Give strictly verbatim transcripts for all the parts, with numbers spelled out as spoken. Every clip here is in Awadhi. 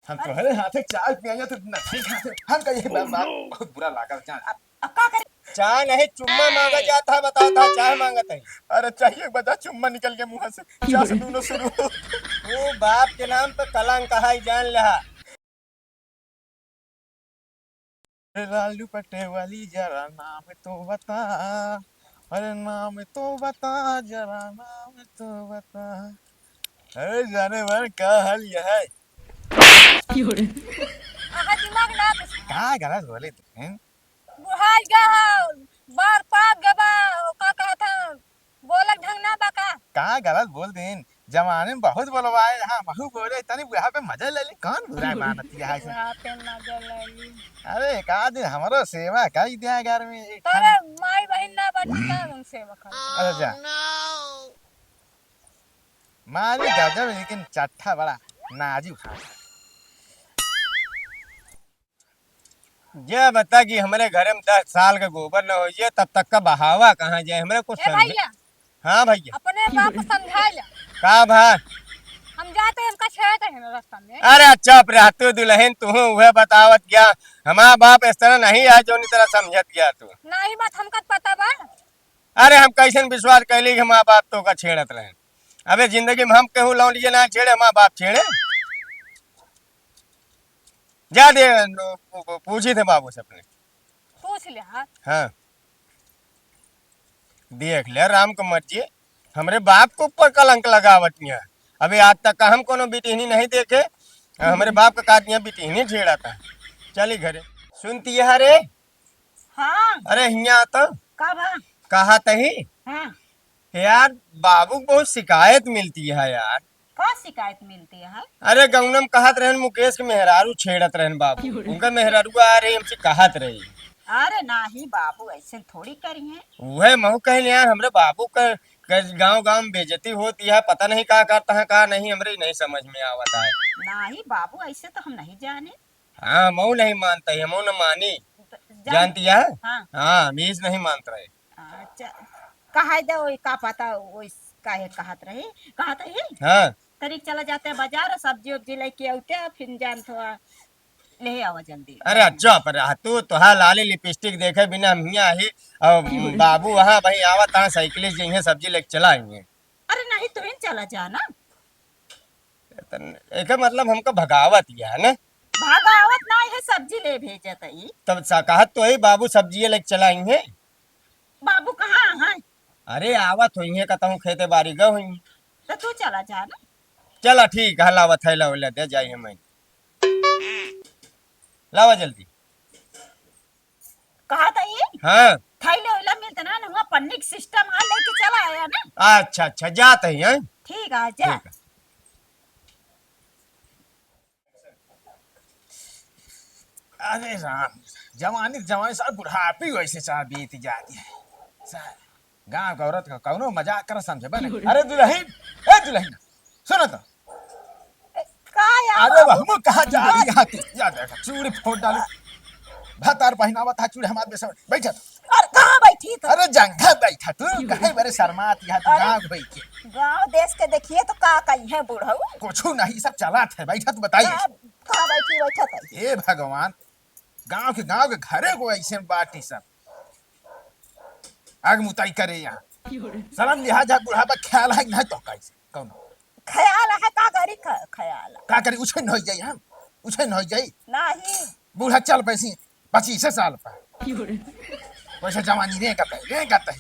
हम अरे। तोहरे हाथे चाय पियाइया तो नहीं खाते। हम कहिए बा-, बा-, बहुत बुरा लागल जान। अब, अब का करे? चाय नहीं, चुम्मा मांगा जाता है, बताओ था, चाय मांगत है। अरे चाहिए बता, चुम्मा निकल के मुंह से, चाय से दोनों शुरू। वो बाप के नाम पे कलंक है, जान लिहा। अरे लालू पटेल वाली जरा नाम तो बता, अरे नाम तो बता, जरा नाम तो बता। अरे जाने मन का हाल यह है? अहा दिमाग ना घुस। का गलत बोले तू, हैं? बुढ़ाई गा हो, बार पाक गबा, का कहत हैं? बोलक ढंग ना बा का? का गलत बोल देन? जमाने में बहुत बोलवाए, हाँ, महू बोले, तनी बुढ़ा पे मजा ले ले। कौन बुरा मानत है ऐसे? बुढ़ा पे मजा ले ली। अरे, एक आध दिन हमरो सेवा कई दिया घर में, एक तोरे खान- माई बहिन ना बनी, का हम सेवा कर? अच्छा, जा। मारी गजब, लेकिन चट्ठा बड़ा नाजुक हाथ है। जे बता कि हमरे घरे में दस साल का गोबर न होइ जाए, तब तक का बहावा कहाँ जाए? हमरे कुछ ए समझे। भैया, हाँ भैया। अपने बाप को समझा जा। का भा? हम जाते हैं, हमका छेड़ते हैं ना रास्ता में। अरे चुप रह तू दुलहिन, तू उहे बतावत गया। हमार बाप इस तरह नहीं है, जोनी तरह समझत गया तू। नहीं बात हमका पता बा। अरे हम कैसन विश्वास कैली कि हमार बाप तोका छेड़त रहे? अबे जिंदगी में हम केहू लौंडिये ना छेड़े, हमार बाप छेड़े। जा दे, नो, पू-, पू-, पूछी थे बाबू से अपने। पूछ ले, हाँ। हाँ। देख ले राम को मर्जी, हमरे बाप के ऊपर कलंक लगावत है। अबे आज तक हम कोनो बिटिहनी नहीं देखे, हमरे बाप का काट दिया बिटिहनी छेड़ा था। चली घरे। सुनती है रे? हाँ। अरे हियाँ तो। का बा? कहा तही? हाँ। यार, बाबू को बहुत शिकायत मिलती है यार। का शिकायत मिलती है? अरे गौनम कहत रहन मुकेश के मेहरारू छेड़त रहन बाबू। उनका मेहरारू आ रही हमसे कहत रही। अरे नाही बाबू ऐसे थोड़ी करिए। वह महू कहले यार, हमरे बाबू का, का गाँव गाँव में बेइज्जती होती है, पता नहीं का करता है का नहीं, हमरे नहीं समझ में आवत है। नाही बाबू ऐसे तो हम नहीं जाने। हाँ, मऊ नहीं मानता है, मऊ न मानी। त-, जान-, जानती है? हाँ। हाँ, मीस नहीं मानता है। अच्छा, कहा दे, ओई का पता, ओई काहे कहत रही, कहत रही? हाँ। तरीक चला जाते बाजार, सब्जी उब्जी लेके आउते, फिर जान थोड़ा ले आवा जल्दी। अरे अच्छा, पर रह तू, तोहार लाली लिपस्टिक देखे बिना हम हियाँ ही, और बाबू वहाँ वहीं आवत, तहाँ साइकिल से जइहे, सब्जी लेके चला आइए। अरे नहीं, तू ही चला जाना। त एकर मतलब हमका भगावत ही है ना? भगावत ना है, सब्जी ले भेजत है। तब सा कहत तो है बाबू सब्जी लेके चला आइहे। बाबू कहाँ है? अरे आवत होइहे, कतहूँ खेते बारी गए होइहे। तो तू चला जा ना। चला ठीक है, लावत है, ला, ला दे जाइए मैं। लावा जल्दी। कहा था ये? हाँ। थैले वैला मिलते ना, ना पन्नी के सिस्टम है, लेके चला आया ना। अच्छा, अच्छा, जात है, हैं? ठीक है, जा। ठीक है। अरे राम, जवानी, जवानी साल बुढ़ापी वैसे चाह बीत जाती है। साल गाँव का औरत का कौनो मजाक कर समझे बने। अरे दुलहिन, ए दुलहिन, सुनो तो। ए, का यार अरे बाबू? वहमो कहाँ जा रही है तू? या देखा, चूड़ी फोड़ डालू। भतार पहिनावा था चूड़ी हमार बेसवा। बैठा तू। अरे कहाँ बैठी तो? अरे जंघा बैठा तू। काहे बरे शर्मात यहाँ तू अरे, गाँव भाई के। गाँव देश के देखिए तो का कही है बुढ़ऊ? कुछ नहीं, सब चला थे। बैठा तू बताइए। कहाँ, कहाँ बैठी बैठा था? हे भगवान, गाँव के, गाँव के घरे को ऐसे बाटी सब। आग मुताई करे यहाँ। शर्म लिहाज है, बुढ़ापा ख्याल है नहीं तो कैसे? कौन? ख्याल है, का करी ख-, ख्याल? का करी? उछन हो जाई हम, उछन हो जाई। नहीं। बूढ़ा चल पैसी पच्चीस साल पर। वैसे जवानी रे करते, रे करते।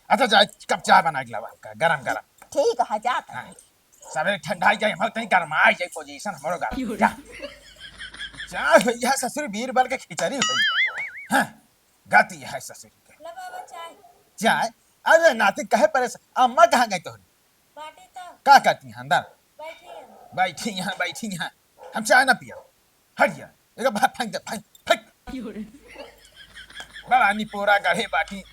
अच्छा जा, कप चाय बना के लावा हमका, गरम गरम। ठीक है, जात हाँ। है। सबेरे ठंडा ही जाए, हम तनी गरमाई जाए, पोजीशन हमरो गरम। जा। चाय हो गया ससुर, बीरबल के खिचड़ी हो गया। हाँ। गति है ससुर के। ले बाबा चाय। चाय? अरे नाती कहे परेशान, अम्मा कहाँ गई तोहरी? बाटी तो। का करती हैं अंदर? बैठी है। बैठी हैं, बैठी हैं। हम चाय ना पिया। हट जा। एक बार फेंक दे, फेंक, फेंक। बड़ा निपोरा गढ़े बाटी।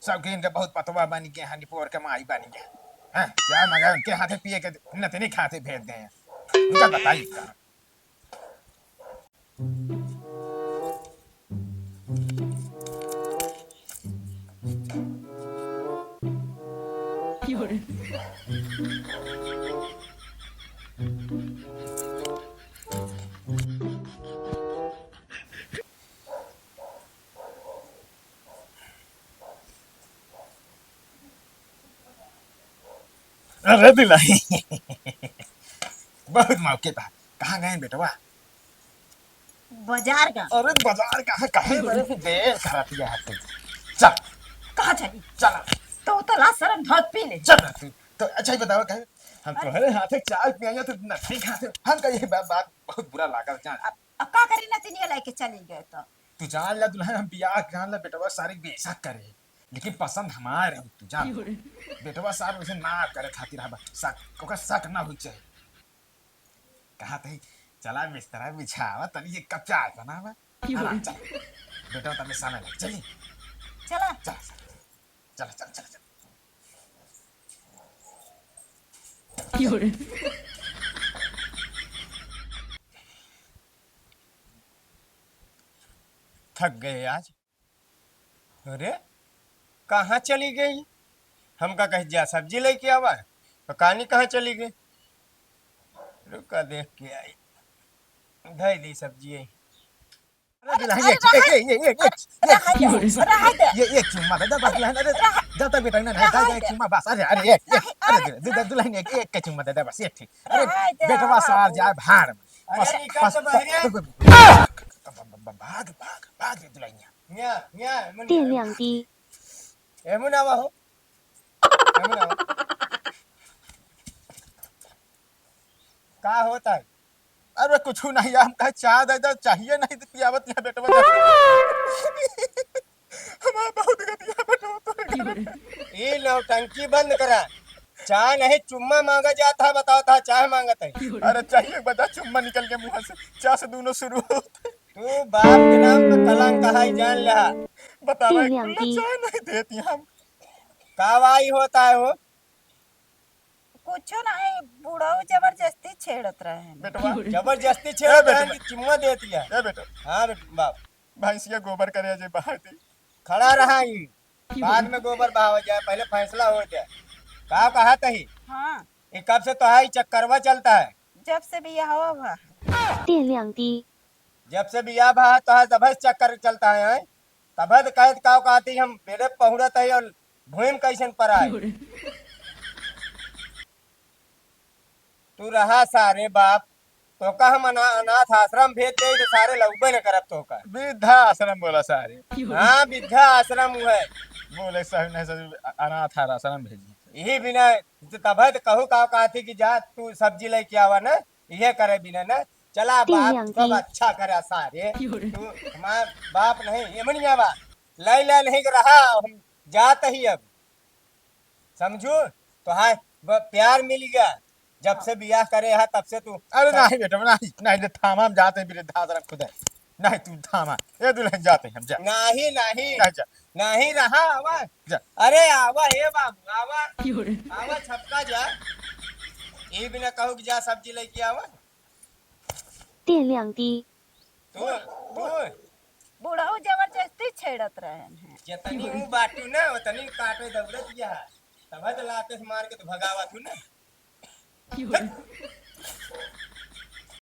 सबके इनके बहुत पतवा बन गए हैं, निपोर के माई बन गए। हाँ, चाय मंगाए उनके हाथे पिए के, नतनी खाते भेज दे। उनका बताइए का। अरे दुलही, बहुत मौके बा। कहाँ गए बेटवा? बाजार का। अरे बाजार का है, कहे बड़े से देर करत गया है तू। चल। कहाँ चली? चल। तो तो लाज शरम धोत पी ले। चल तू। तो अच्छा ही बताओ, कहे हम हाँ। तोहरे हाथे चाय पियाइया तो नथी खाते। हम कहे ये बात, बात बहुत बुरा लागल जान। अब, अब का करी ना, चिनिया लेके चली गए तो। तू जान ला दुलही, हम बियाह जान ला बेटवा सारी बेशक करे, लेकिन पसंद हमार रही, तू जान। बेटवा सार वैसे ना करे खातिर हबा, शक, ओकर शक ना होई चाहे। कहा तही, चला बिस्तरा बिछावा, तनी एक कप चाय बनावा। हाँ, चल। बेटवा तनी समय लग, चली। चला। चल, चल, चल, चल, चल। थक गए आज। अरे, कहाँ चली गई? हमका कही जा सब्जी लेके आवा, पकानी कहाँ चली गई? रुका, देख के आई, धई दी सब्जी आई। अरे, अरे, दुलही, अरे, ये, रहे, ये, ये, ये, ये, अरे, ये, रहे दे, ये, रहे दे। ये, ये चुम्मा दे दे, बस दुलही, अरे, रहे। दे दे बेटा, नहीं, नहीं, रहे दे दे, दे। चुम्मा, बस, अरे, अरे, ये, ये, अरे, अरे, दे दे, दुलही, एक, एक के चुम्मा दे दे, बस, ये ठीक। अरे, रहे दे, बेटवा रहा सार हूँ। जाए भाड़ में। अरे, बस, निकल बस, तो बहरे। ब-, ब-, ब-, भाग, भाग, भाग रे दुलहिनिया। न्या, न्या, एमन न्या। ए मुनावा हो। एमन आवा। का होता है? अरे कुछ नहीं, हम कहे चाय दे दे, चाहिए नहीं तो पियावत यहाँ बेटवा। हमारा बहुत गतिया बेटवा तोरे घर में। ई नौटंकी बंद करा। चाय नहीं, चुम्मा मांगा जाता है, बताओ था, चाय मांगत है। अरे चाहिए बता, चुम्मा निकल के मुंह से, चाय से दोनों शुरू होते। तू बाप के नाम पे कलंक है, जान ला। बतावा, एक कुल्ला चाय नहीं देती हम। का वाई होता है वो? कुछ नहीं, बुढ़ऊ जबरदस्ती छेड़त रहे हैं। बेटवा। जबरदस्ती ए छेड़त रहे बेटवा। हैं कि चुम्मा देती है। ए बेटा। हाँ बेट-, बाप। भैंसिया गोबर करे जे बाहर दी। खड़ा रहा ही। बाद में गोबर बहावा जाए, पहले फैसला हो जाए। का कहा तही? हाँ। ये कब से तो है, ये चक्करवा चलता है? जब से बियाहवा हुआ। जब से बियाह भा है, तो है, तब से चक्कर चलता है, हैं? तब है तो कहत का कहती, हम बेड़े पहुड़त है और भूमि कैसन पर आए। तू रहा सारे बाप, तोका हम अना-, अनाथ आश्रम भेज दे तो सारे लौबे न करब तोका। वृद्धा आश्रम बोला सारे। हाँ, वृद्धा आश्रम हुए। बोले सही नहीं सही, अ-, अनाथ आश्रम भेजी। यही बिना, तो तब है तो कहू का कहती कि जा तू सब्जी लेके आवा ना, ये करे बिना ना। चला बाप, सब अच्छा करे सारे। तू हमार बाप नहीं, ये मनिया बा। लाई ला नहीं रहा, हम जात ही अब। समझू? तो हाँ, ब-, प्यार मिल गया। जब से बियाह करे हा, तब से तू अरे नहीं बेटा, नहीं, नहीं, ले थामा, हम जाते हैं वृद्धाश्रम खुद है। नहीं, तू थामा। ए दुलहिन, जाते हैं हम, जा। नहीं, नहीं। नहीं, जा। नहीं रहा, आवा। जा। अरे आवा, हे बाबू, आवा। आवा, छपका जा। ये बिना कहू कि जा सब्जी लेके आवा। तू, तू। बुढ़ऊ जबरदस्ती छेड़त रहन है। जतनी ऊ बाटू ना, उतनी काटे दौड़त यह। तब तो लाते से मार के तो भगावा तू ना।